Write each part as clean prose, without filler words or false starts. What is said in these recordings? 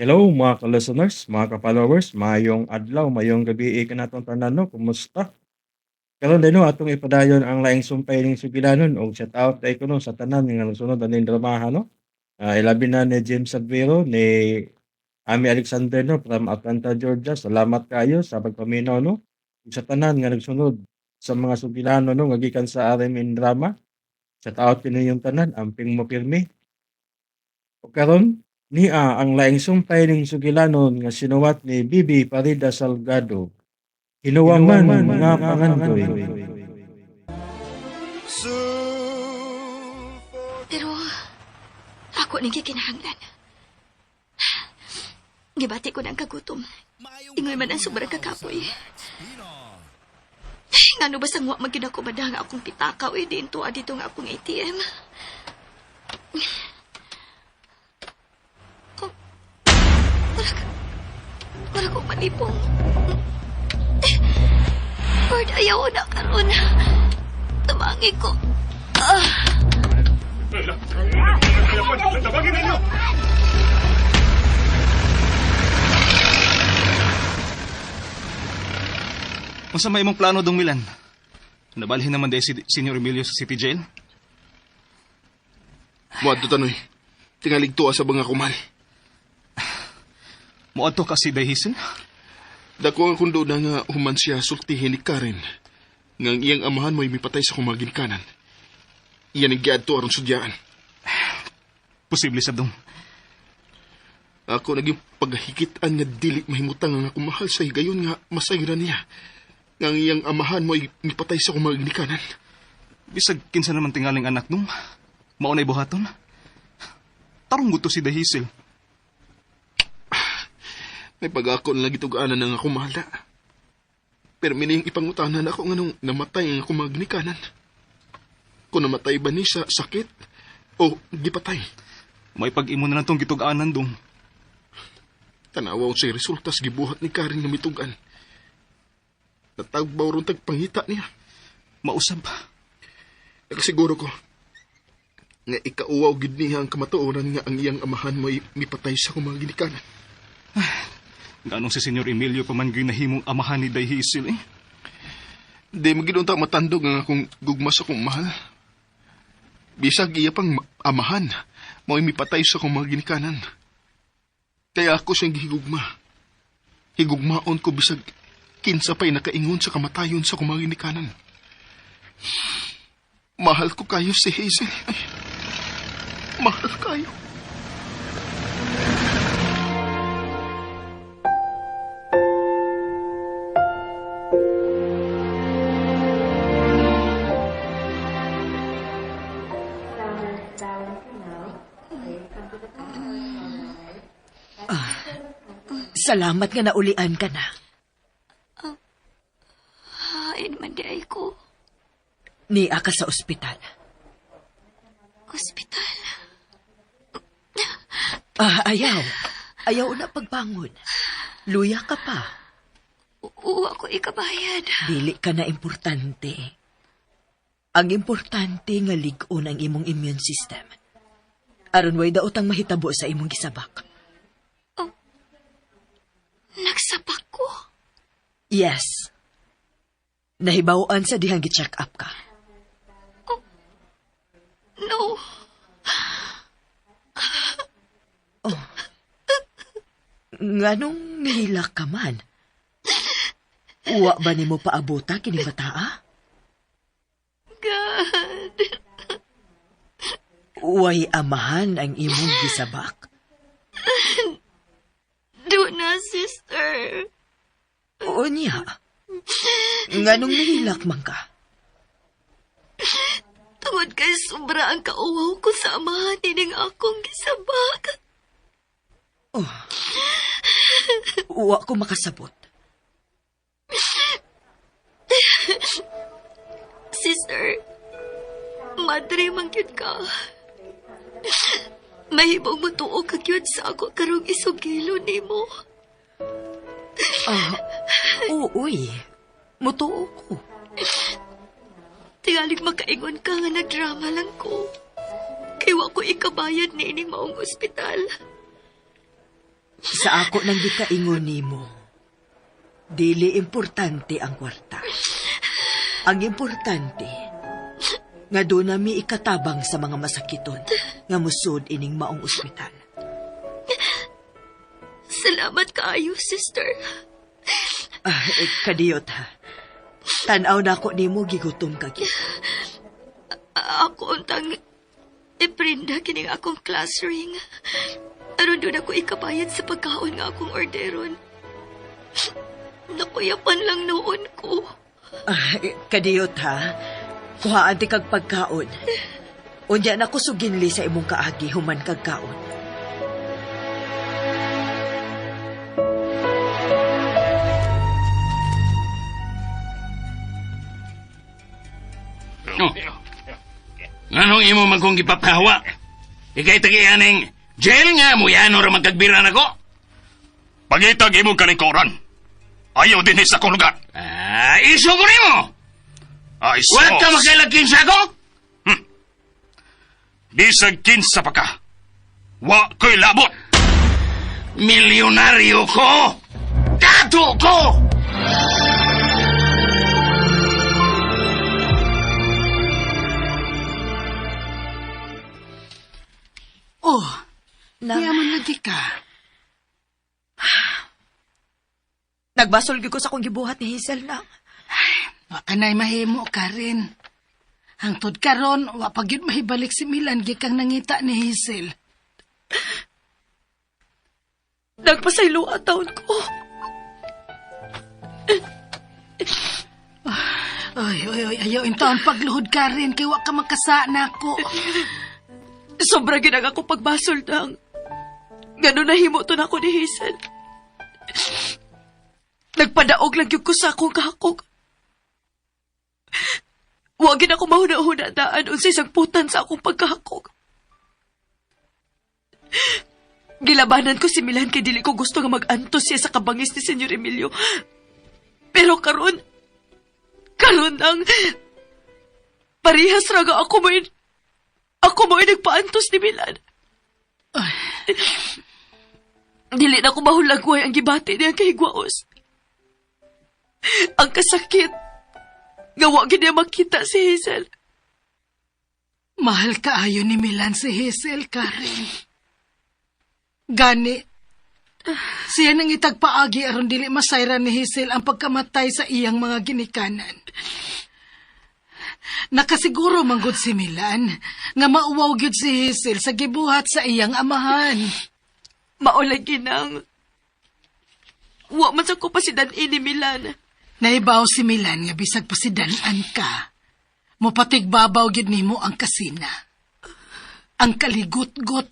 Hello mga ka-listeners, mga ka-followers, maayong adlaw, maayong gabi kanatong tanan no, kumusta? Karon din no, atong ipadayon ang laing sumpay ning sugilanon og shout out kay kuno sa tanan nga nagsunod aning dramaha no. Ilabi na ni James Advero, ni Ami Alexander no from Atlanta, Georgia. Salamat kayo sa pagpaminaw no. Ug sa tanan nga nagsunod sa mga sugilanon no nga gikan sa RMN Drama. Shout out kaninyong tanan, amping mo pirmi. Ug karon niya ang laing sumpay ning sugilanon nga sinuwat ni Bibi Parida Salgado. Hinuwangan nga pangandoy. Pero ako ning gikinahanglan. Gibati ko na ang kagutom. Ingoy man ang sobrang kakapoy. Ngano ba sang wa man gyud ako bada nga akong pitaka oy diin tuwa dito nga akong ATM. Oh, wala ko malipong. Lord, ayaw na karon. Tabangi ko. Unsa may imong plano dong Milan? Nabalhin naman dahil si Senior Emilio sa City Jail? Muadto tanoy. Tingalig tuwa sa mga kumal. Muadto ka si Dayhisen? Dako ang kundo na nga human siya sultihin ni Karen. Nga ang iyang amahan mo'y mipatay sa kumaginkanan. Iyan ang giadto aron sudyaan. Posible sab dong. Ako naging paghikitan nga dili mahimutang nga akong mahal sa higayon nga masayran niya. Nga ang iyang amahan mo'y mipatay sa kumaginikanan. Bisag kinsa naman tingaling anak dong. Mao na'y buhaton. Tarong guto si Dayhisel. May pag-ako na lagi tug-anan ang akong mahal na. Pero mining ipangutanan ako nga nung namatay ang akong mga ginikanan. Kung namatay ba ni sa sakit o gipatay. May pag-imo na lang tong gitug-anan dong. Tanawaw sa resulta sa gibuhat ni Karen nga mitugan. Natagbaw ron tagpangita niya. Mausab. Nakasiguro ko nga ikauwaw gid niya ang kamatuoran nga ang iyang amahan mo'y mipatay sa akong mga ginikanan. Ganong si Senyor Emilio pa man gyud nahimong amahan ni Dayhisel eh. Di magid unta matandog ang akong gugma sa akong mahal. Bisag iya pang amahan, mo'y mipatay sa akong mga ginikanan. Kaya ako siyang gihigugma. Higugmaon ko bisag kinsa pa'y nakaingon sa kamatayon sa akong mga ginikanan. Mahal ko kayo si Hazel. Ay, mahal kayo. Salamat nga naulian ka na. Hain man di ay ko. Nia ka sa ospital. Ospital. Ayaw. Ayaw na pagbangon. Luya ka pa. Oo, ako ikabayad. Dili ka na importante. Ang importante nga lig-on ang imong immune system. Aron way daot ang mahitabo sa imong gisabak. Oh, nagsabak ko? Yes. Nahibaw-an sa dihang gi-check up ka. Oh, no. Oh. Nganong nihilak ka man? Uwa ba nimo paabota kini bataa? God. Uway amahan ang imong gisabak. Do na, sister. Oo niya. Nganong nahilak man ka? Tungod kay sobra ang kauwaw ko sa amahan nining akong gisabak. Oh. Uwa ko makasabot. Sister, madre man gyud ka. Mahibong mutuo ka gyud sa ako karong isugilo nimo. Oo, mutuo ko. Tingalig makaingon ka nga nagdrama lang ko. Kay wa ko ikabayad ni ining maong ospital. Sa ako nang gikaingon nimo, dili importante ang kwarta. Ang importante, nga doon nami ikatabang sa mga masakiton nga musod ining maong ospital. Salamat kaayo, sister. Ah, eh, kadiyot ha. Tanaw na ako nimo gigutom ka gyud. Ako untang iprinda kining akong class ring. Aron doon ako ikabayad sa pagkaon nga akong orderon. Nakuyapan lang noon ko. Ah, eh, kadiyot ha. Kuhaan ti kag pagkaon. Unya na ko suginli sa imong kaagi human kag kaon. Oh. Nganong imo man kong gipapahawa? Ikay tagi aning jail nga muyano ra magkagbira nako. Pangitag imo kalingkuran. Ayaw din sa akong lugar. Ah, iso ko nimo. Ay, Wa ka sos. makailakin sa ako? Bisag kinsa pa ka. Wa ko'y labot. Milyonaryo ko. Dato ko. Oh, Nang, yaman lagi ka. nagbasol gyud ko sa akong gibuhat ni Hazel nang. Wa ka na'y mahimo ka rin. Hangtod karon, wa pa gyud mahibalik si Milan gikang nangita ni Hazel. Nagpasaylo ang taon ko. Oy, oy, oy, ayaw intaon pagluhod ka rin kay wa ka makasa nako. Sobra ginag ako pagbasol nang. Ganun nahimo to na ako ni Hazel. Nagpadaog lang yung ko sa akong kahakog. Huwag gin ako mahuna-huna daan unsay sagputan sa akong pagkahakog. Gilabanan ko si Milan kay dili ko gusto nga mag-antos siya sa kabangis ni Senyor Emilio. Pero karon, karon ang parehas ra nga ako mo'y nagpaantos ni Milan. Dili na ko mahulagway ang gibati niya kay Guaos. Ang kasakit. Nga wa gid niya makita si Hazel. Mahal kaayo ni Milan si Hazel, Karen. Gani, siya nang itagpaagi aron dili masayran ni Hazel ang pagkamatay sa iyang mga ginikanan. Nakasiguro manggod si Milan nga mauwaw gyud si Hazel sa gibuhat sa iyang amahan. Maulay ginang. Wa man sa ko pasidan-in ni Milan. Naibaw si Milan nga bisag pasidan-an ka. Mopatigbabaw gyud nimo ang kasina. Ang kaligutgot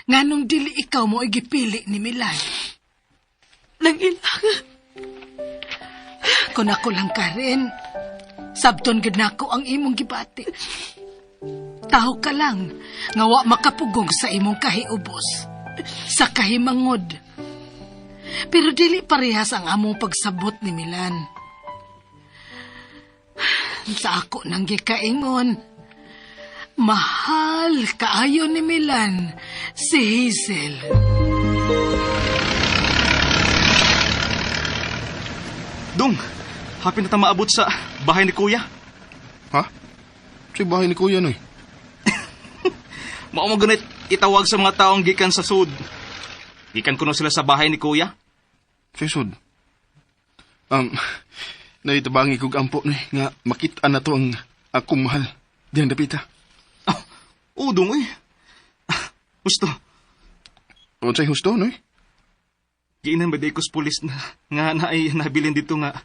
nganong dili ikaw mo gipili ni Milan. Nang ilang. Kung ako lang ka rin, sabton gid nako ang imong gibati. Taho ka lang nga wa makapugong sa imong kahiubos, sa kahimangod. Pero dili parehas ang among pagsabot ni Milan. Sa ako nang gikaingon, mahal kaayo ni Milan si Hazel. Dong, happy na ta maabot sa bahay ni Kuya. Ha? Sa bahay ni Kuya, noy. Mao mo ganit itawag sa mga taong gikan sa sud. Gikan kuno sila sa bahay ni Kuya. Sa sud. Nay, tabangi kog ampo, noy, nga makita na to ang akong mahal. Diyang dapita. Oh, udong eh. Gusto, Unsay husto, noy? giinan ba di ko sa pulis na nga naay nabilin dito nga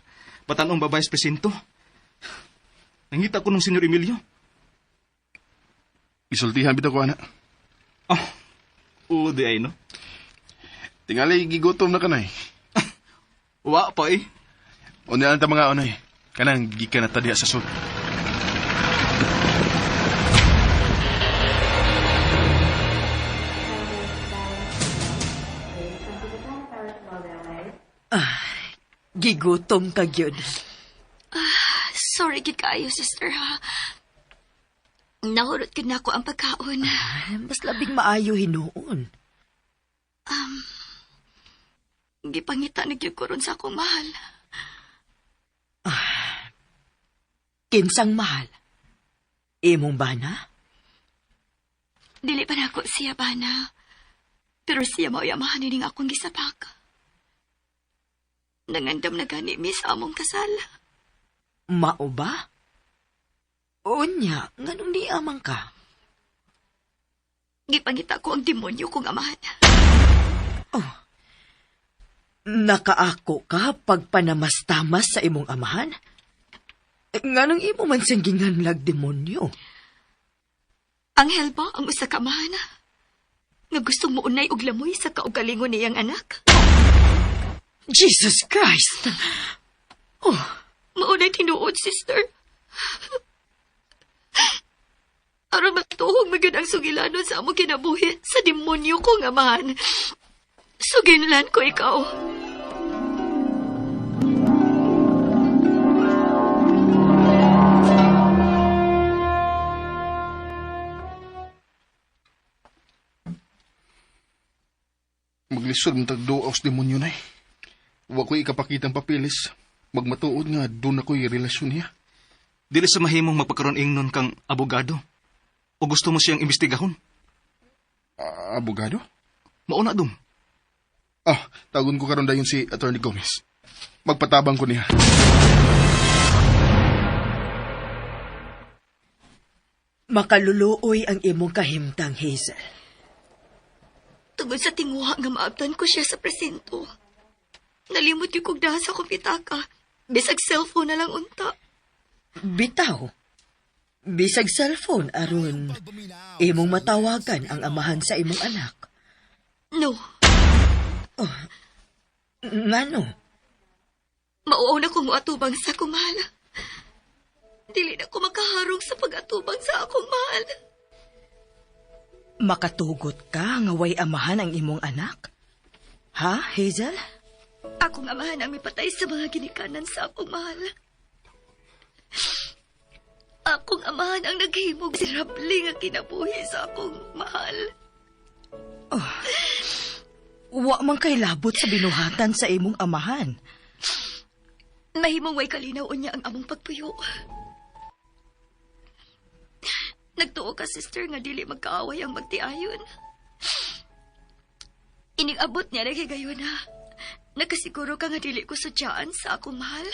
batanong babae sa presinto. Nangita ko nung Senyor Emilio. Isultihan bitaw ko, ana. Oh, udi ay no. Tingali, gigutom na ka, nay. Wa pa eh. Unya lang ta mga onoy. Kanang gikan na ta diha sa sud. Gigutom ka gyud. Sorry gid kaayo, sister ha. Nahurot gid nako ang pagkaon. Mas labing maayo hinuon. Gipangita na gyud ko ron sa akong mahal. Kinsang mahal? Imong bana? Dili pa nako siya bana. Pero siya mao'y amahan nining akong gisapak. Nangandam na gani mi sa among kasal. Mao ba? Unya, nganong niamang ka? Gipangita ko ang demonyo kong amahan. Nakaako ka pagpanamastamas sa imong amahan? Nganong imo man siyang ginganlag demonyo? Anghel ba ang usa ka amahan? Nga gustong muunay og lamoy sa kaugalingon niyang anak? Jesus Christ! Oh, Maunay tinuod, sister. Aron matuhog magyud ang sugilanon sa among kinabuhi sa demonyo kong amahan. Suginlan ko ikaw. Maglisod man tagduaw sa demonyo nay. Wa ko'y ikapakitang papilis. Magmatuod nga doon ako'y relasyon niya. Dili sa mahimong magpakaroon ingnon kang abogado. O gusto mo siyang imbestigahon? Ah, abogado? Mauna dong. Ah, tagon ko karon dayon si Attorney Gomez. Magpatabang ko niya. Makaluluoy ang imong kahimtang, Hazel. Tungod sa tinguha nga maabtan ko siya sa presinto. Nalimot yung kog daha sa akong pitaka. Bisag cellphone na lang unta. Bitaw. Bisag cellphone aron imong matawagan ang amahan sa imong anak. No, Ngano? mauaw na kong muatubang sa akong mahal. Dili na ko makaharong sa pag-atubang sa akong mahal. Makatugot ka nga way amahan ang imong anak? Ha, Hazel? Akong amahan ang mipatay sa mga ginikanan sa akong mahal. Akong amahan ang naghimog miserable nga kinabuhi sa akong mahal. Wa man kay labot sa binuhatan sa imong amahan. Mahimong way kalinaw unya ang among pagpuyo. Nagtuo ka, sister, nga dili magkaaway ang magtiayon. Ining abot niya naghigayon na. Nakasiguro ka nga dili ko sadyaan sa akong mahal.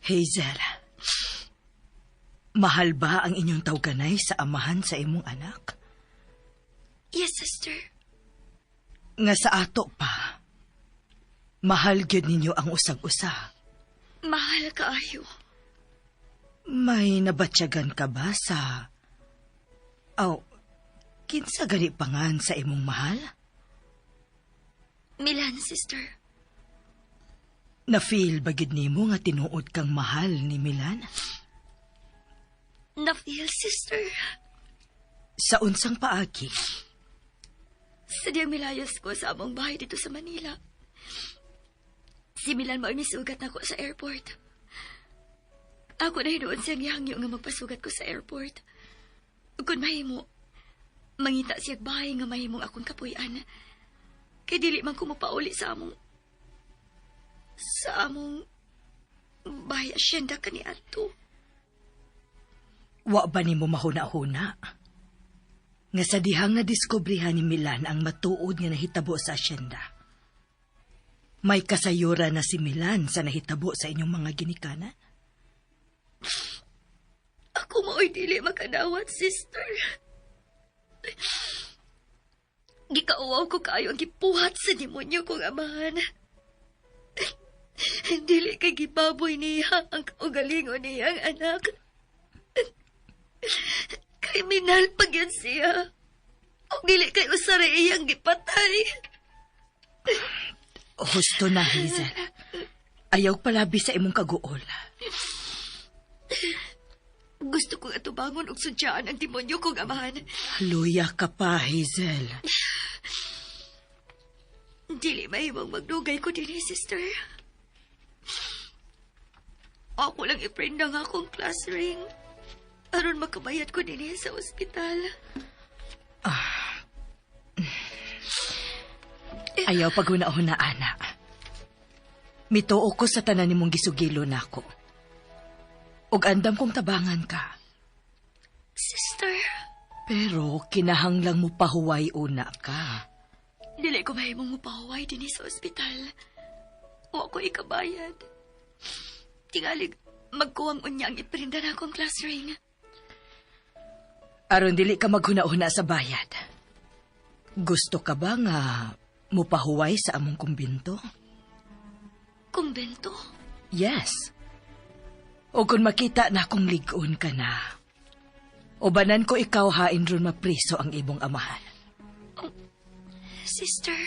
Hazel, mahal ba ang inyong tawganay sa amahan sa imong anak? Yes, sister. Nga sa ato pa, mahal gyud ninyo ang usag-usa. Mahal kaayo. May nabatyagan ka ba sa... Aw, kinsa gani pangan sa imong mahal? Milan, sister. Na-feel ba gyud nimo nga tinuod kang mahal ni Milan? Na-feel, sister. Sa unsang paagi? Sa diyang milayas ko sa among bahay dito sa Manila. Si Milan mao'y misugat nako sa airport. Ako na hinuon siyang gihangyo nga magpasugat ko sa airport. Kung mahimo, mangita siya bahay nga mahimong akong kapuy-an. Kay dili man ko mopauli sa among bahay asyenda kaniadto. Wa ba nimo mahuna-huna? Nga sa dihang nadiskubrihan ni Milan ang matuod nga nahitabo sa asyenda. May kasayura na si Milan sa nahitabo sa inyong mga ginikanan? Ako mao'y dili makadawat, sister. Gikauwaw ko kaayo ang gipuhat sa demonyo kong amahan. Dili kay gibaboy niya ang kaugalingon niyang anak. Kriminal pa gyud siya. Og dili kay usa ra iyang gipatay. Husto na, Hazel. Ayaw palabi sa imong kaguol. Gusto kong atubangon og sudyaan ang demonyo kong amahan. Luya ka pa, Hazel. Dili mahimong magdugay ko dinhi, sister. Ako lang i-print ang akong class ring. Aron makabayad ko dinhi sa ospital. Ayaw paghuna-huna, ana. Mituo ko sa tanan nimong gisugilo nako. Ug andam kong tabangan ka. Sister, Pero kinahanglang mo pahuway una ka. dili ko mahimong mupahuway dinhi sa ospital. Wa ko ikabayad. Tingalig, magkuwang unya ang iprinda na akong class ring. Aron dili ka maghuna-huna sa bayad. Gusto ka ba nga mupahuway sa among kumbinto? Kumbento? Yes. O kung makita na akong ligon ka na, ubanan ko ikaw hain ron mapriso ang imong amahan. Sister,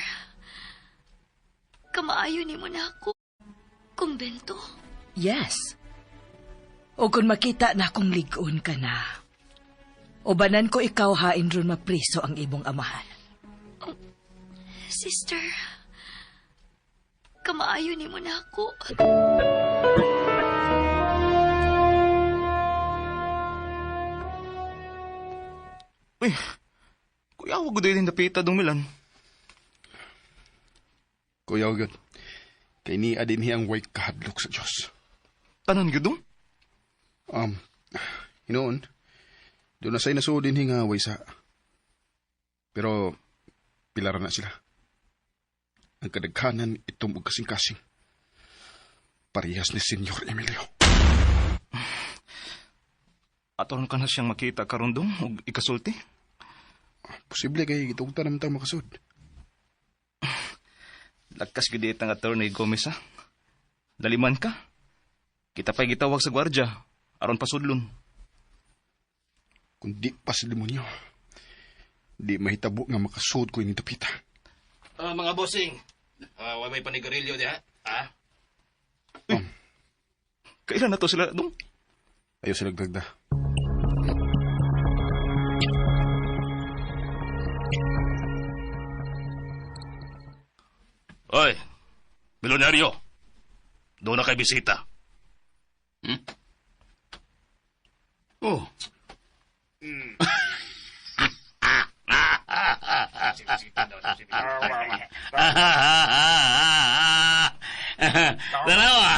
kamaayo ni mo na ako. Kumbento? Yes. O kung makita na akong ligon ka na, ubanan ko ikaw hain ron mapriso ang imong amahan. Sister, kamaayo ni mo na ako. Uy, kuya, wag ko din dapita dong Milan. Kuya, gyud. Kay ni adin ang way kahadlok sa Dios. Tanan gyud dong? Hinoon, doon na sa'y nasuod din nga way sa. Pero, pilara na sila. Ang kadaghanan itong og kasing-kasing. Parehas ni Senyor Emilio. Atoron ka na siyang makita karon dong og ikasulti. Posible kay gitugtan naman tayo makasud. Lakas gid itang attorney Gomez ha. Daliman ka. Kita pa'y gitawag sa gwardya aron pasudlon. Kung di pa sa demonyo, di mahitabo nga makasud ko ini dapita. Mga bossing, wa may panigarilyo diha? Ha? Kailan na to sila dong? Ayaw sila dagda. Oy, milyonaryo. Doon na kay bisita. Oh. Dalawa.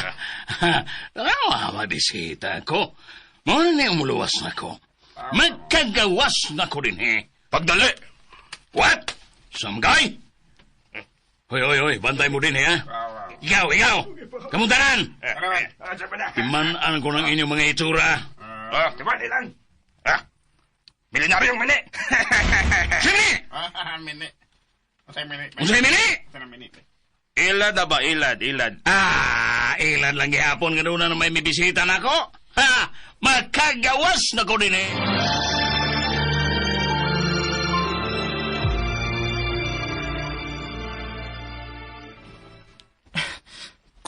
Dalawa, mabisita ko. Muna ni umuluwas na ko. Magkagawas na ko din eh. Pagdali! What? Some guy? Hoy, hoy, hoy, bantay mo din eh, ha? Ikaw, ikaw! Kamuntanan! Timan-an ko ng inyong mga itsura. Ah, diba, ilan? Ah, milyonaryo mini. Sini! Mini. Unsay mini? Unsay mini? Mini? Ilad na ba? Ilad, ilad. Ah, ilan lang gihapon nga doon na may mibisita na ako. Ha! Makagawas na ko din eh.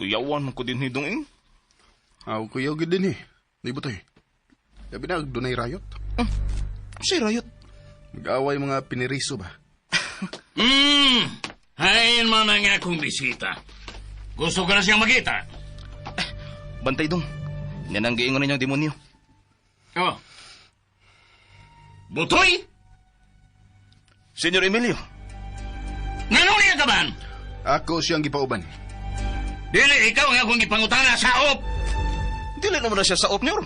Kuyawan man ko din hidong ing. Aw, kuyaw gid din eh. Di ba tayo? Labi na, dunay rayot. Si rayot. Mag-away mga piniriso ba? Hain man ang akong bisita. Gusto ko na siyang makita. Bantay dong. Yan ang giingon ninyong demonyo. Oh. Butoy? Senyor Emilio. Nganong niya ka man? Ako siyang gipauban. Dili ikaw nga akong gipangutana sa op. Dili naman na siya sa op, nyor.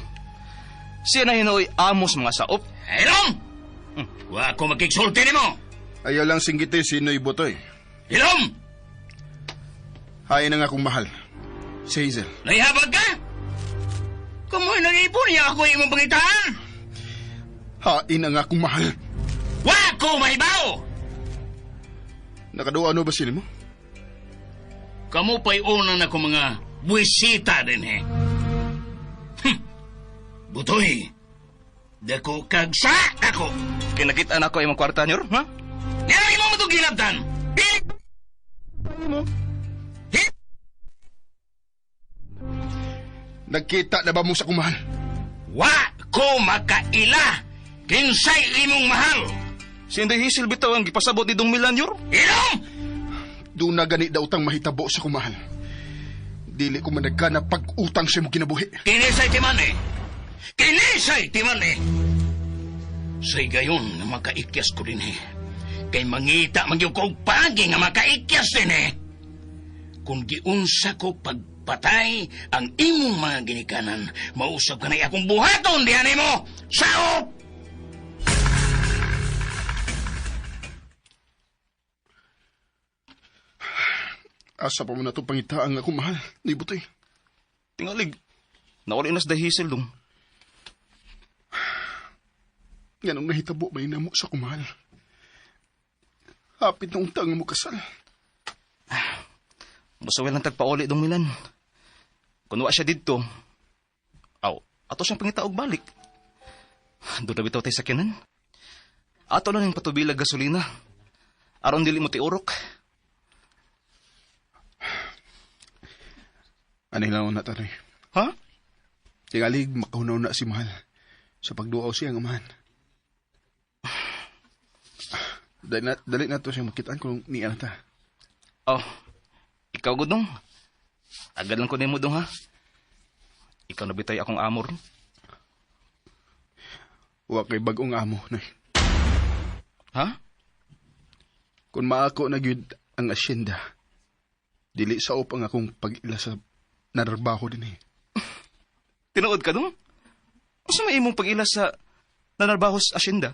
Siya na hinoy amos mga saop. Hilom! Wa ko makiksulti nimo. Ayaw lang singgiti sino'y Butoy. Hilom! Hain ang akong mahal. Si Hazel. Naihabag ka? Kumoy nag-ipon niya ako imong pangitaan. Hain ang akong mahal. Wa ko mahibaw! Nakaduwa ano ba sila mo? Kamu pa'y una na ko mga buwisita din eh. Butoy, dako kag sa ako. Kinakita na ako imong kwarta, nyor, ha? Yan ang imong matong gilabtan. Dili mo. Nagkita na ba mo sa akong mahal? Wa ko makaila. Kinsay imong mahal. Si Inday Hazel bitaw ang gipasabot ni Dong Milan, nyor. Ilong! Doon na gani daw tang mahitabo sa akong mahal. Dili ko managka na pag-utang sa imong kinabuhi. Kinisay timan eh. Kinisay timan eh. Say gayon nga makaikyas ko din eh. Kay mangita man gyud ko og pagi nga makaikyas din eh. Kung giunsa ko pagpatay ang imong mga ginikanan, mausab ka na akong buhaton diha nimo. Saop! Asa pa mo na itong pangitaan nga akong mahal. Nibutoy. Tingalig, nawala na sa dahisel dong. Nganong nahitabo may namo sa akong mahal. Hapit na untang mo kasal. Basta walang tagpauli dong Milan. Kung wa siya didto, aw, ato siyang pangita og balik. Doon na bitaw tayo sakyanan. Ato lang yung patubilag gasolina. Aron dili mo tiurok. Anay lang na tanay. Ha? Tingalig, makahunaw na si mahal. Sa pagduaw siya ang amahan. Dali na to siya makitaan kung niya na ta. Oh, ikaw gudong. Agad lang ko nimo dong ha. Ikaw na bitay akong amor. Wa kay bag-ong amo, nay. Ha? Kung maako na gyud ang asyenda, dili saop ang akong pag-ila sa nararbaho din eh. Tinuod ka dong? Unsa may imong pag-ila sa nanarbahos asyenda?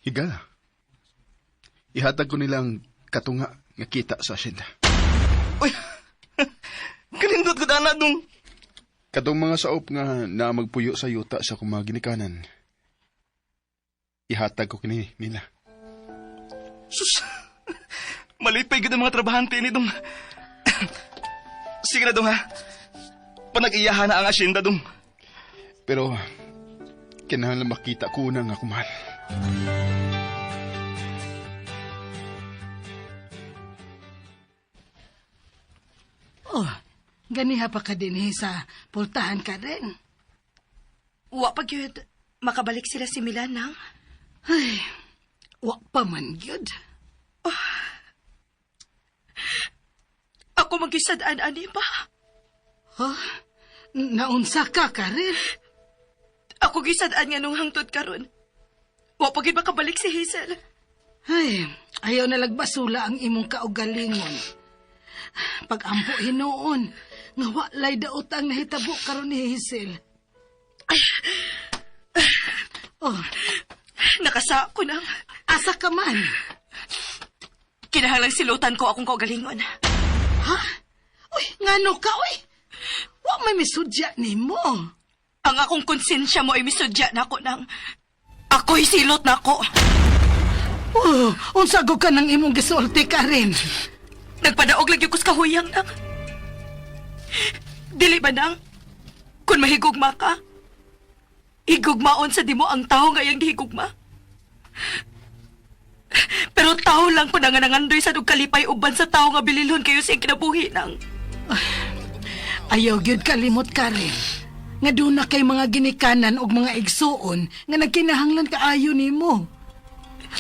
Higala. Ihatag ko nilang katunga nga kita sa asyenda. Uy! Kalindot ko ana dong. Katong mga saop nga na magpuyo sa yuta sa akong mga ginikanan, ihatag ko kini nila. Sus! Malipay gud ang mga trabahante ni dong. Sige na dong ha. Panag-iyahan na ang asyenda dong. Pero kinahanglan makita ko na nga akong mahal. Oh, ganiha pa ka dinhi sa pultahan ka rin. Wa pa gyud makabalik sila si Milan nang. Ay, wa pa man gyud. Ako magisad-an ani pa. Huh? Naunsa ka, Karen? Ako gisad-an nga nung hangtod karon. Wa pa gyud makabalik si Hazel. Ay, ayaw na lagbasula ang imong kaugalingon. Pag-ampo hinuon, nga walay daot ang nahitabo karon ni Hazel. Oh, Nakasa ko nang. Asa ka man? Kinahanglang silutan ko akong kaugalingon. Ha? Uy, ngano ka, uy? Wa may misudya nimo. Ang akong konsensya mo ay misudya na ako nang. Ako'y silot na ako. Oh, unsa ko ka ng imong gisulti ka rin? Nagpadaog lagi ko sa kahuyang nang. Dili ba nang? Kung mahigugma ka, higugmaon sa di mo ang tao nga iyang gihigugma. Pero tao lang po nga nangandoy sa kalipay uban sa tao nga bililhon kayo sa iyang kinabuhi nang. Ayaw gyud kalimot ka rin. Nga doon na kay mga ginikanan og mga igsuon nga nagkinahanglan kaayo nimo.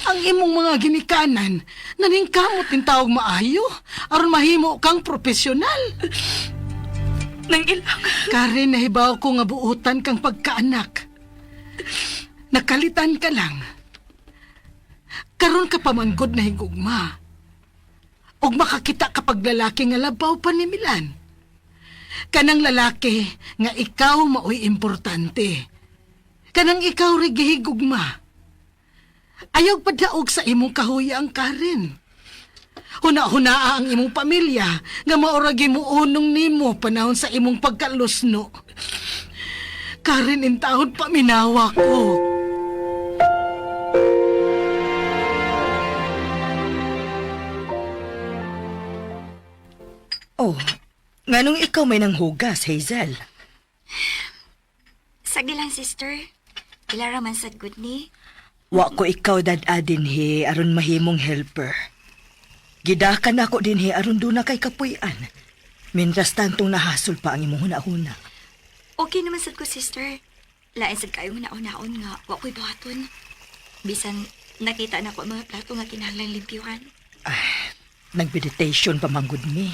Ang imong mga ginikanan naningkamot ning tawag maayo aron mahimo kang profesional. Nang ilang. Karen, nahibaw ko nga buotan kang pagkaanak. Nakalitan ka lang. Karon ka pamanggod na higugma. Og makakita kapag lalaki nga labaw pa ni Milan. Kanang lalaki nga ikaw maoy importante. Kanang ikaw rin gihigugma. Ayaw padaog sa imong kahuyang, Karen. Huna-hunaa ang imong pamilya nga mauragi mo unong nimo panahon sa imong pagkalusno. Karen, intahod paminawa ko. Oh, nganong ikaw may nanghugas, Hazel? Sagdi lang, sister. Ilara man sad good ni. Wa ko ikaw dad-a dinhi aron mahimong helper. Gidakan nako dinhi aron duna kay kapuy-an. Mientras tantong nahasol pa ang imong hunahuna. Okay naman sad ko, sister. Lain sad kayo nga naon-naon nga wa ko'y buhaton. Bisan nakita na ko ang mga plato nga kinahanglang limpyuhan. Nagmeditation pa manggod mi.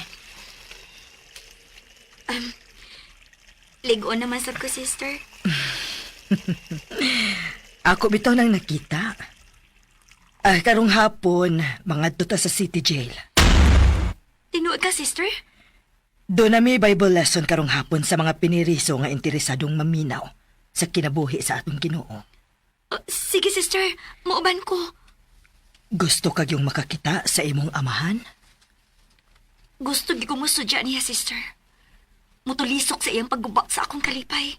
Ligo naman sad ko, sister. Ako bitaw nang nakita. Ah, karong hapon, mangadto ta sa city jail. Tinuod ka, sister? Doon na may Bible lesson karong hapon sa mga piniriso nga interesadong maminaw sa kinabuhi sa atong Ginoo. Oh, sige, sister. Muuban ko. Gusto kag yung makakita sa imong amahan? Gusto gi ko mosudya niya, sister. Mutulisok sa iyang pagguba sa akong kalipay.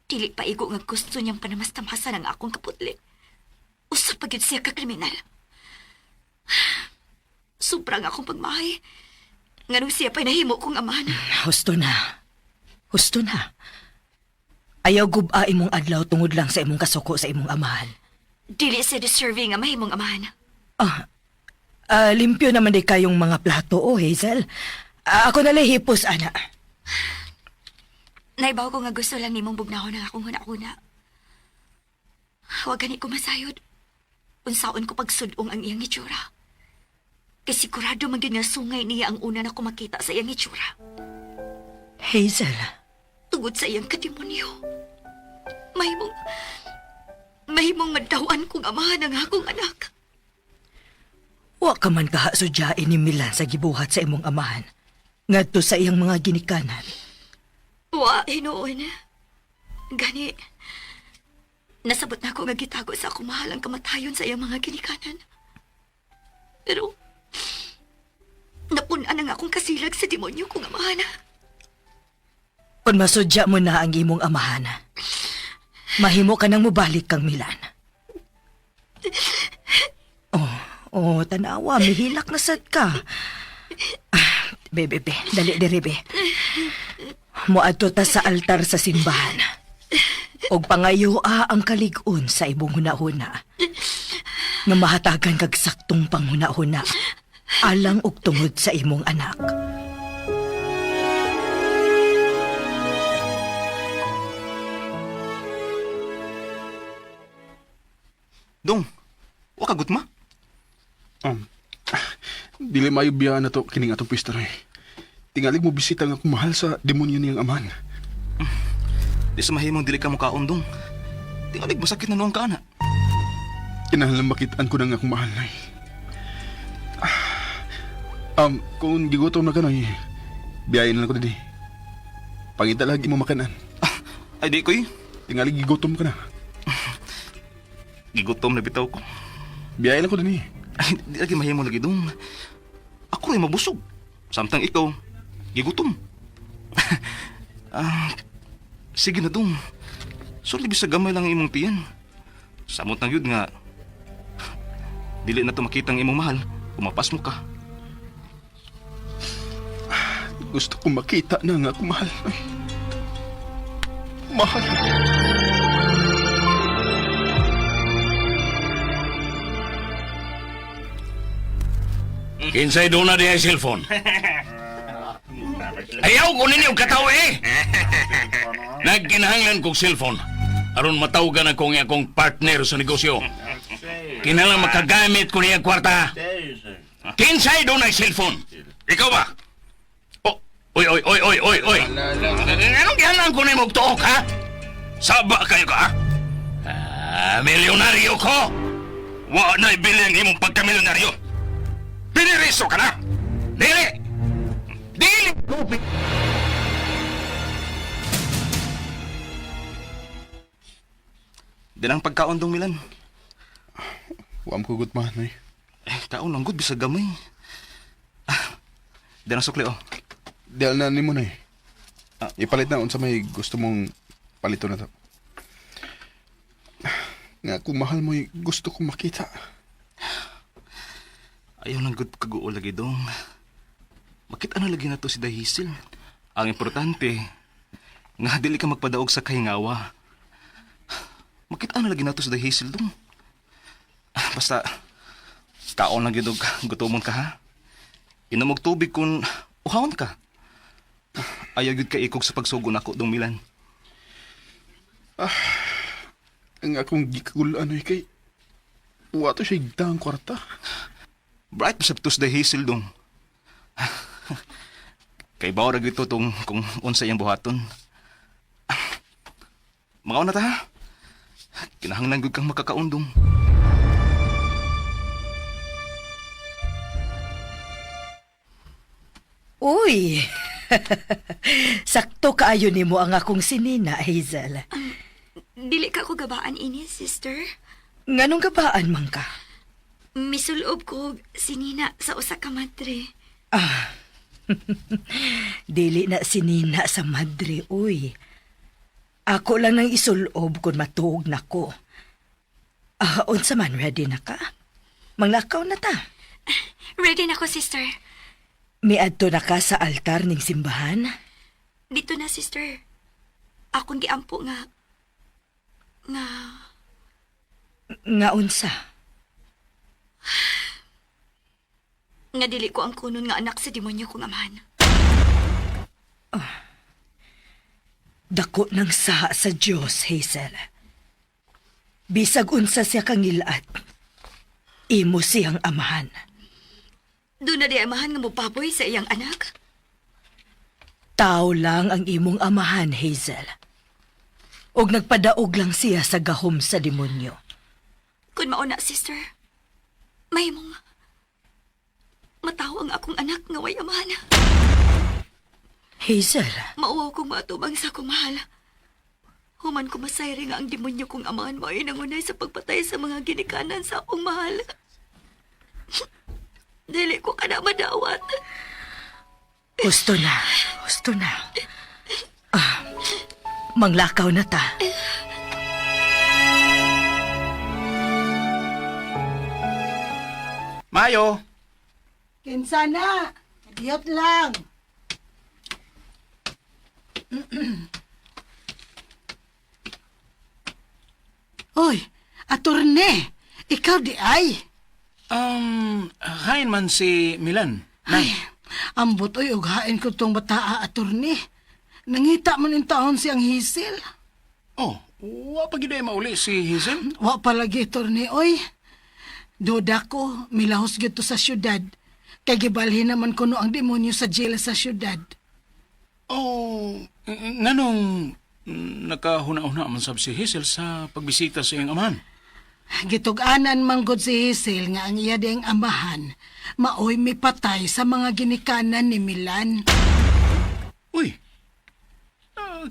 Dili pa igo nga gusto niyang panamastamasan ang akong kaputli. Usa pa gyud siya ka kriminal. Sobrang akong pagmahay. Nganong siya pa'y nahimo kong amahan. Husto na. Husto na. Ayaw guba imong adlaw tungod lang sa imong kasuko sa imong amahan. Dili siya deserving nga mahimong amahan. Ah, ah, limpyo naman di kayong mga plato, oh Hazel. Ah, ako na hipos, ana. Naibaw ko nga gusto lang nimong bugnahon ang akong huna-huna. Huwag gani ko masayod. Unsaon ko pagsudong ang iyang itsura. Kay sigurado man gyud nga sungay niya ang una na kumakita sa iyang itsura. Hazel, Tungod sa iyang kademonyo. Mahimong... Mahimong madawan kong amahan ang akong anak. wa ka man kaha sudyain ni Milan sa gibuhat sa imong amahan. Ngadto sa iyang mga ginikanan. Wa, hinuon. Gani, nasabot na ako nga gitago sa akong mahal ang kamatayon sa iyang mga ginikanan. Pero, napun-an ang akong kasilag sa demonyo kong amahan. Kung masudya mo na ang imong amahan, mahimo ka nang mubalik kang Milan. Oh, oh, tanawa, mihilak na sad ka. Ah, Be, be, be, dali diri, be. Moadto ta sa altar sa simbahan. Og pangayoa ang kalig-on sa imong hunahuna. Nga mahatagan kag saktong panghunahuna alang og tungod sa imong anak. Dong, wa ka gutma? Um, dili maayo biya na to kining atong pwesto ray. Tingalig mo bisita nga akong mahal sa demonyo niyang amahan. Di sa mahimong dili ka mukaon dong. Tingalig masakit na noong ka ana. Kinahanglan makitaan ko na nga akong mahal nay. Ah, kung gigutom na ka nay, biyahin na lang ko didi. Pangita lagi mo makanan. Ay di koy, Tingalig gigutom ka na. gigutom na bitaw ko. Biyahin lang ko dini. Ay, di lagi mahimo lagi dong. Ako rin mabusog. Samtang ikaw, gigutom. Ah, sige na dong. Suli bisag gamay lang ang imong tiyan. Samot na gyud nga dili na to makita ang imong mahal. Umapas mo ka. Gusto kong makita na nga akong mahal. Ay. Mahal. Kinsay doon na diya cellphone. Ayaw ko ninyo kataw eh. Nagkinahanglan kong cellphone. Aron matawgan ako nga akong partner sa negosyo. Kinahanglan makagamit ko niya kwarta. Kinsay doon ay cellphone. Ikaw ba? Oh, oy, oy, oy, oy, oy, oy. Anong gihangan ko nimo og tuok, ha? Saba kayo ka, ha? Ah, milyonaryo ko! Wa na ibili ang imong pagkamilyonaryo. Piniriso ka na! Dili! Dili! Di lang pagkaon dong Milan. Wa ko gutmahan nay. Eh, kaon lang gud bisag gamay. Ah, di lang sukli oh. Dahil na nimo nay. Ipalit na unsa may gusto mong palito na to. Nga kung mahal mo gusto kong makita. Ayaw lang gud kaguol lagi dong. Makita na lagi na to si Dahisil. Ang importante, nga dili ka magpadaog sa kahingawa. Makita na lagi na to si Dahisil dong. Ah, basta, kaon lang gyud og gutomon ka ha. Inom og tubig kun uhawon ka. Ayaw gyud ka ikog sa pagsugo nako dong Milan. Ang akong gikagulaan ay kay wa to siya igdang kwarta. Bright pa sa Dahisil dong. Kay bawa ra gyud to tong kung unsa iyang buhaton. Mga una ta ha. Kinahanglan gyud kang makakaundong. Uy! Sakto kaayo nimo ang akong sinina, Hazel. Dili ka ko gabaan ini, sister. Nganong gabaan man ka? Misulob ko og sinina sa usa ka madre. Dili na sinina sa madre, uy. Ako lang nang isulob kung matuog na ko. Ah, unsa man, ready na ka? Manglakaw na ta. Ready na ko, sister. Miadto na ka sa altar ning simbahan? Dito na, sister. Akong giampo nga nga Nga unsa? nga dili ko ang kunon nga anak sa demonyo kong amahan. Dako ng saha sa Dios, Hazel. Bisag unsa siya kangilat, imo siyang amahan. Doon na di amahan nga mopaboy sa iyang anak. Tao lang ang imong amahan, Hazel. Og nagpadaog lang siya sa gahom sa demonyo. Kun mao na, sister, mahimong matawo ang akong anak nga way amahan. Hazel, Mauwaw kong maatubang sa akong mahal. Human ko masayri nga ang demonyo kong amahan mao'y nangunay sa pagpatay sa mga ginikanan sa akong mahal. Dili ko ka na madawat. gusto na, gusto na. Ah, manglakaw na ta. Mayo! Kinsa na? Diyot lang. Uy, atorne, ikaw di ay. Hain man si Milan. Ay, ambot oy ughain ko tong bataa, atorne. Nangita man in taon siyang hisil. Oh, wa pa gid ay mauli si Hazel. Wa palagi, atorne, oy. Duda ko, milahos gyud to sa syudad. Kay gibalhin naman kuno ang demonyo sa jail sa syudad. Oh, nganong nakahuna-huna man sab si Hazel sa pagbisita sa iyang amahan? Gitug-anan manggod si Hazel nga ang iya diyang amahan, maoy mipatay sa mga ginikanan ni Milan. Uy,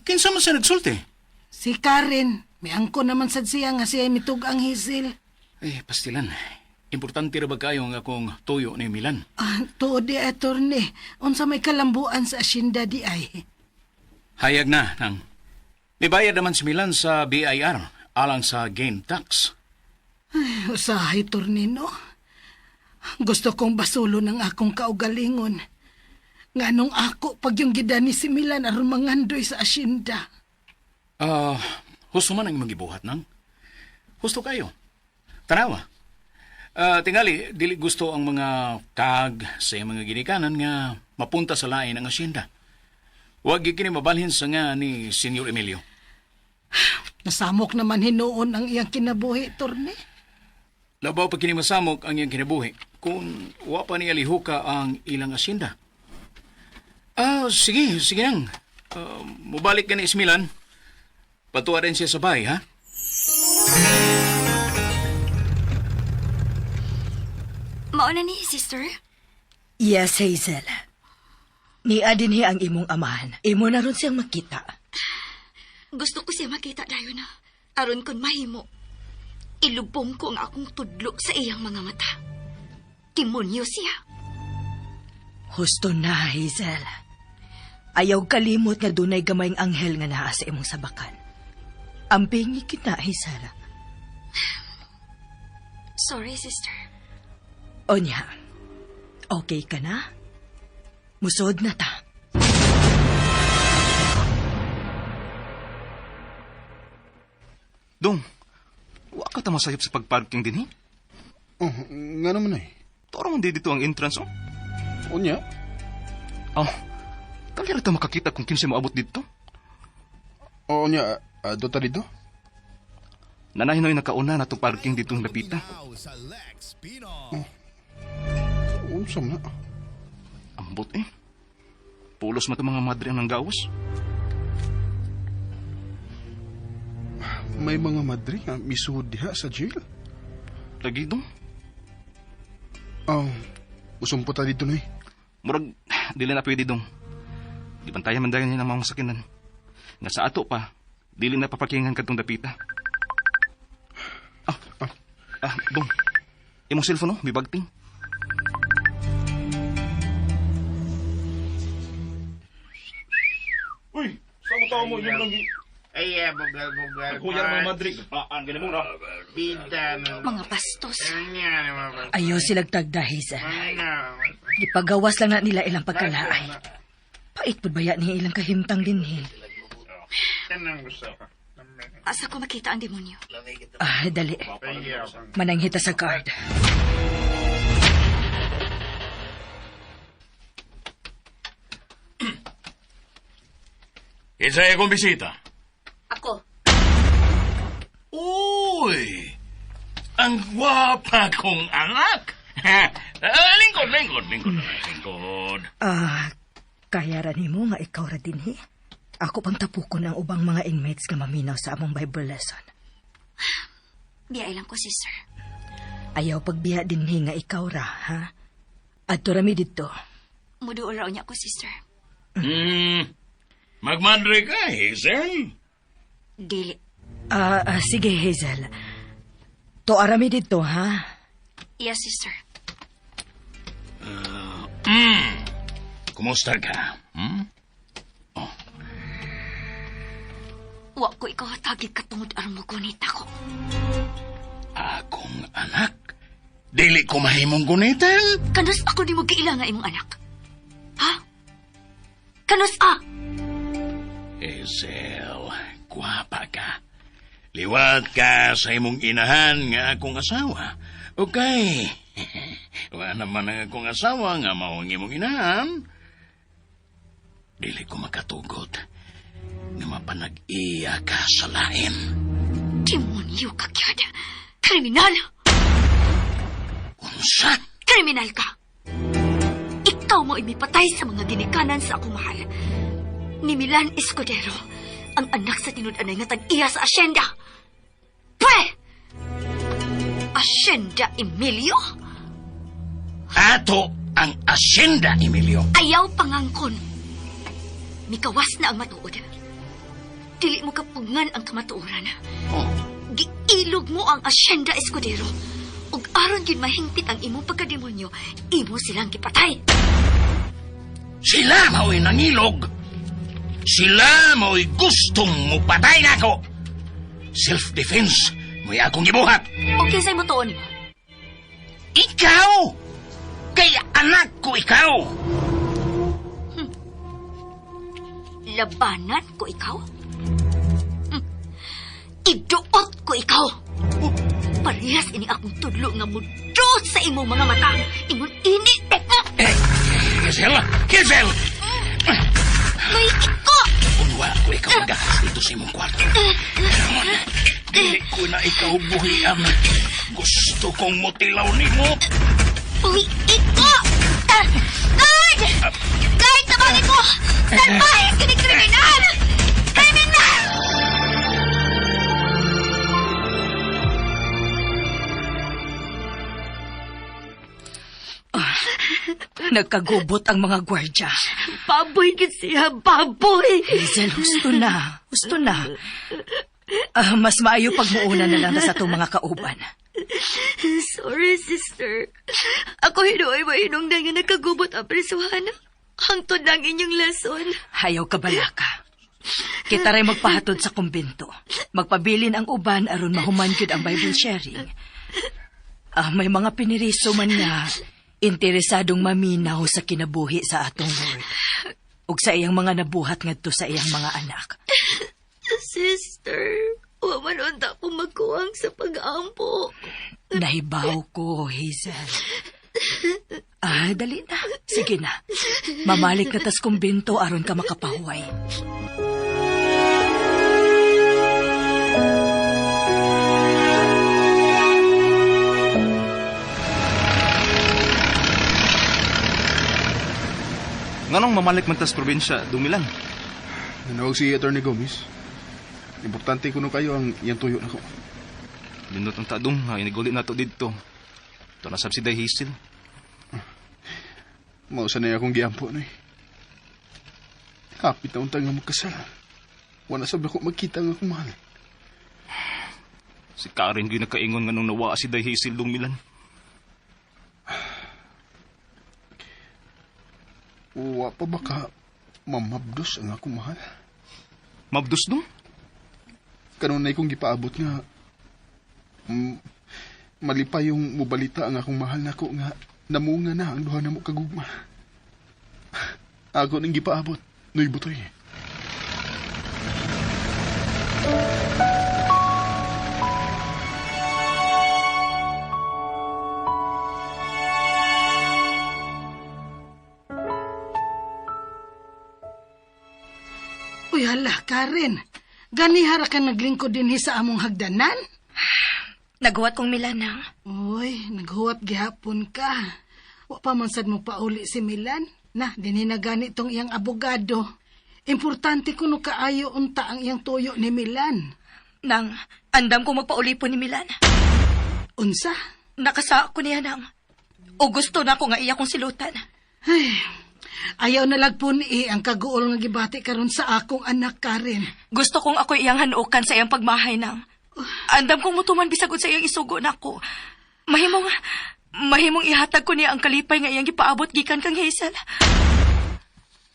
kinsa man siya nagsulti? Si Karen, miangko naman sad siya nga siya mitug ang Hazel. Eh, pastilan. Importante ra ba kayo ang akong tuyo ni Milan? Ah, tuod di attorney, unsa may kalambuan sa asyenda di ay. Hayag na, nang. Mibayad naman si Milan sa BIR alang sa gain tax. Ay, usahay torne no. Gusto kong basulo ng akong kaugalingon. Nga nung ako pag yung gidani si Milan aron mangandoy sa asyenda. Ah, husto man ang imong gibuhat nang. Husto kayo. Tanawa. Tingali, dili gusto ang mga kag sa iyang mga ginikanan nga mapunta sa lain ang asyenda. Huwag gyud kini mabalhin sa nga ni Senyor Emilio. Nasamok naman hinuon ang iyang kinabuhi, torne. Labaw pa kini masamok ang iyang kinabuhi kung wa pa niya lihuka ang ilang asyenda. Ah, sige, sige nang. Mubalik ka ni Ismilan. Patuwa rin siya sa bahay, ha? Mao na ni, sister. Yes, Hazel. Nia dinhi ang imong amahan. Imo na ron siyang makita. Gusto ko siya makita dayon na. Aron kon mahimo. Ilubong ko ang akong tudlo sa iyang mga mata. Demonyo siya. Husto na, Hazel. Ayaw kalimot nga dunay gamayng anghel nga naa sa imong sabakan. Ampingi kita, Hazel. Sorry, sister. Onya, okay ka na? Musod na ta. Dong, wa ka ta masayop sa pagparking din, eh. Oh, nga naman ay. Toro man di dito ang entrance, oh. Unya? Oh, dali ra ta makakita kung kinsay moabot dito. Oo niya, do ta dito? Nanahin na nakauna na itong parking ditong lapita. Unsa man na? Ambot eh. Pulos man itong mga madre ang nanggawas. May mga madre nga misuod diha sa jail. Lagi dong. Oh, usumpo ta dito noy. Murag, Dili na pwede dong. Gibantayan man dayon niya ng mga sakinan. Nga sa ato pa, dili na paparkingan kadtong dapita. Dong. Imong cellphone, no? May bagting. Uy, saan mo tao mo? Yung lang... Ay, bugal-bugal. Naghuyan mga Madrid. Paan, ganun mo na. Bida. Mga bastos. Ayaw silang tagda, Hazel. Gipagawas lang na nila ilang pagkalaay. Pait pud baya niya ilang kahimtang dinhi. Asa ko makita ang demonyo? Ah, dali. Mananghita sa guard. Isa akong bisita. Ako. Uy! Ang gwapa kong anak! Lingkod, lingkod, lingkod, lingkod. Ah, kaya ra nimo nga ikaw ra dinhi. Ako pang tapukon ang ubang mga inmates nga maminaw sa among Bible lesson. Biyay lang ko, sister. Ayaw pagbiya dinhi nga ikaw ra, ha? Adto ra mi didto. Muduol raw niya ko, sister. Magmadre ka, Hazel. Dili. Sige, Hazel. Tuara mi didto, ha? Yes, sister. Kumusta ka? Hmm? Oh. Wa ko ikaw hatagi katungod aron mo gunita ko. Akong anak? Dili ko mahimong gunitan? Kanus ako di mo giila nga imong anak? Ha? Kanus a? Hazel, gwapa ka. Liwat ka sa imong inahan nga akong asawa. Okay. Wa naman ang akong asawa nga mao ang imong inahan. Dili ko makatugot nga mapanag-iya ka sa lain. Demonyo ka, Kyad. Kriminal! Unsa? Kriminal ka! Ikaw mo imipatay sa mga ginikanan sa akong mahal. Ni Milan Escudero, ang anak sa tinud-anay nga tag-iya sa asyenda. Pwe! Asyenda Emilio? Ato ang asyenda, Emilio. Ayaw pangangkon. Mikawas na ang matuod. Dili mo kapungan ang kamatuoran. Oh. Giilog mo ang asyenda Escudero. Ug aron gyud mahingpit ang imong pagkademonyo, imo silang gipatay. Sila mao'y nangilog. Sila mao'y gustong mupatay nako. Self-defense mo'y akong gibuhat. O kinsay mo tuon nimo? Ikaw! Kay anak ko ikaw! Labanan ko ikaw? Iduot ko ikaw! Parehas ini akong tudlo nga muduot sa imong mga mata. Ingon ini. Hazel! Hazel! May iko! Unwa ko ikaw magahas dito sa imong kwarto. Karon, dili ko na ikaw buhian. Gusto kong mutilaw nimo. Uy, iko! Guard! Guard, tabangin ko! Salbahe kini kriminal! Kriminal! Nagkagubot ang mga gwardya. Baboy gid siya, baboy! Hazel, husto na. Husto na. Mas maayo pag muuna na lang ta sa itong mga kauban. Sorry, sister. Ako hinuoy mo hinungdan nga nagkagubot ang presuhan. Hangtod lang inyong lesson. Hayaw ka balaka. Kita rin magpahatod sa kumbento. Magpabilin ang uban aron mahuman gyud ang Bible sharing. May mga piniriso man nga interesadong maminaw sa kinabuhi sa atong Lord. Ug sa iyang mga nabuhat ngadto sa iyang mga anak. Sister, wa man unta po magkuwang sa pag-ampo. Nahibaw ko, Hazel. Dali na. Sige na. Mamalik na tas kumbento aron ka makapahuway. Nganong mamalik man tas probinsya, Dumilan? Nanawag si Attorney Gomez. Importante kuno kayo ang iyang tuyo nako. Lindot ang tadong, nga iniguli na to didto. Ito na sab si Day Hazel. Mao sa na akong giampo na. Hapit na unta nga magkasal. Wala sab ako magkita nga akong mahal. Si Karen gyud nakaingon nga nung nawaa si Day Hazel dong Milan. Wa pa ba ka mamabdos ang akong mahal? Mabdos dong? Kanunay kong gipaabot nga malipay yung mubalita ang akong mahal nako nga namunga na ang duha namo kagugma. Ako ning gipaabot, Noy Butoy. Uy, hala, Karen. Ganihara ka naglingkod dinhi sa among hagdanan? Naghuwat kong Milan nang. Uy, naghuwat gihapon ka. Wa pa man sad mo pauli si Milan. Na, dinhi na gani tong iyang abogado. Importante kuno kaayo unta ang iyang tuyo ni Milan. Nang, andam ko magpauli po ni Milan. Unsa? Nakasa ko niya nang. O gusto na ko nga iya kong silutan. Ay, ayaw na lagpon ang kaguol nga gibati karon sa akong anak, Karen. Gusto kong ako iyang hanukan sa iyang pagmahay nang. Andam kong mutuman bisag sa iyang isugo nako. Mahimong ihatag ko niya ang kalipay nga iyang gipaabot gikan kang Hazel.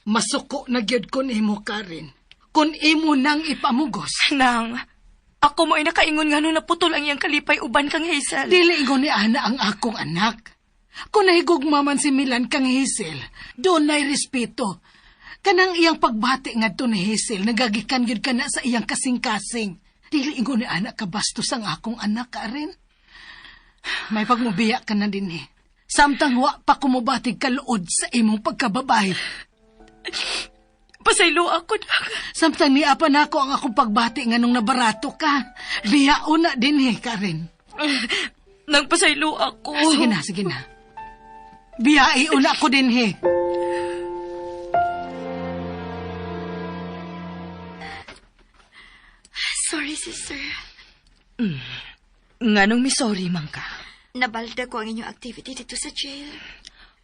Masuko na gyud ko nimo, Karen. Kung imo nang ipamugos. Nang, ako mo ay nakaingon nga nung naputol ang iyang kalipay uban kang Hazel. Dili ingon ni Ana ang akong anak. Kung nahigugma man si Milan kang Hazel, doon na'y respeto. Kanang iyang pagbati ngadto ni Hazel, nagagikan gyud kana sa iyang kasing-kasing. Dili ingon ni Ana kabastos ang akong anak, Karen. May pagmubiya ka na din eh. Samtang wa pa kumubatig kaluod sa imong pagkababay. Pasaylo ako, nak. Samtang niapa nako ang akong pagbati nga nung nabarato ka. Biyaon na din eh, Karen. Nang pasaylo ako. Sige na, sige na. Biyai una ko din he. Sorry, sister. Nganong misorry man ka? Nabalda ko ang inyong activity dito sa jail.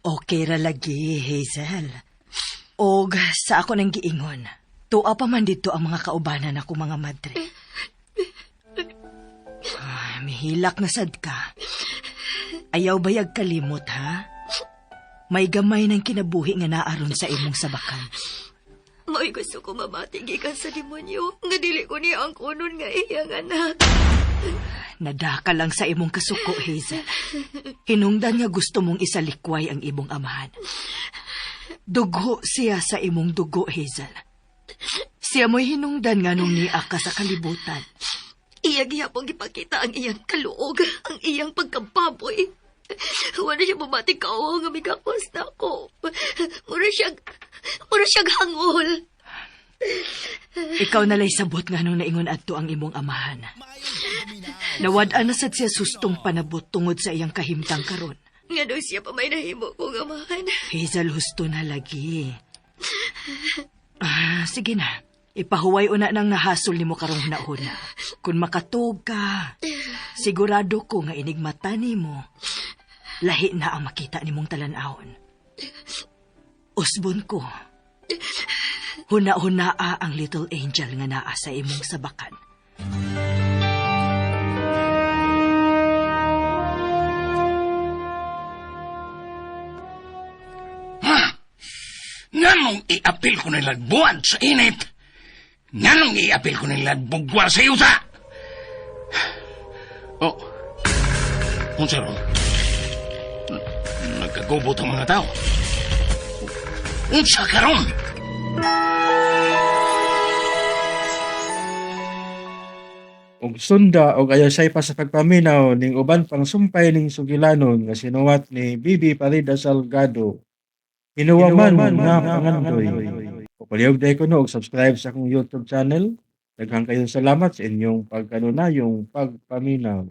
Okay ra lagi, Hazel. Og sa ako nang giingon, tuwa pa man dito ang mga kaubanan ako mga madre. Ay, mihilak na sad ka. Ayaw bayag kalimot, ha? May gamay ng kinabuhi nga naaron sa imong sabakan. Mo'y gusto ko mamati gikan sa demonyo. Nga dili ko niya ang kunon nga iyang anak. Nadaka lang sa imong kasuko, Hazel. Hinungdan nga gusto mong isalikway ang imong amahan. Dugo siya sa imong dugo, Hazel. Siya mo'y hinungdan nga nung niya ka sa kalibutan. Iya gihapon gipakita ang iyang kaluog, ang iyang pagkababoy. Wala siya mabati kao nga migakos na ako. Mura siyang hangol. Ikaw nalay sabot nga nung naingon adto ang imong amahan. Nawad-an na sad siya sustong panabot tungod sa iyang kahimtang karon. Nga daw siya pa may nahimo kong amahan. Hazel, husto na lagi. Ah, sige na. Ipahuway una nang nahasol nimo karong hunahuna. Kung makatug ka, sigurado ko nga inigmata nimo. Lahi na ang makita nimong talan-awon. Usbon ko. Huna-hunaa ang little angel nga naa sa imong sabakan. Nganong iapil ko nila buwan sa init? Nganong iapil ko nila bugwar sa yuta? Oh, unsa ron? Nagkagubot ang mga tao. Unsa karon? Og sunda og ayaw pa sa pagpaminaw ning uban pang sumpay ning sugilanon nga sinuwat ni Bibi Parida Salgado. Hinuwaman nga pangandoy. Palihog day ko no og subscribe sa akong YouTube channel. Daghang kayong salamat sa inyong pagkanunayong pagpaminaw.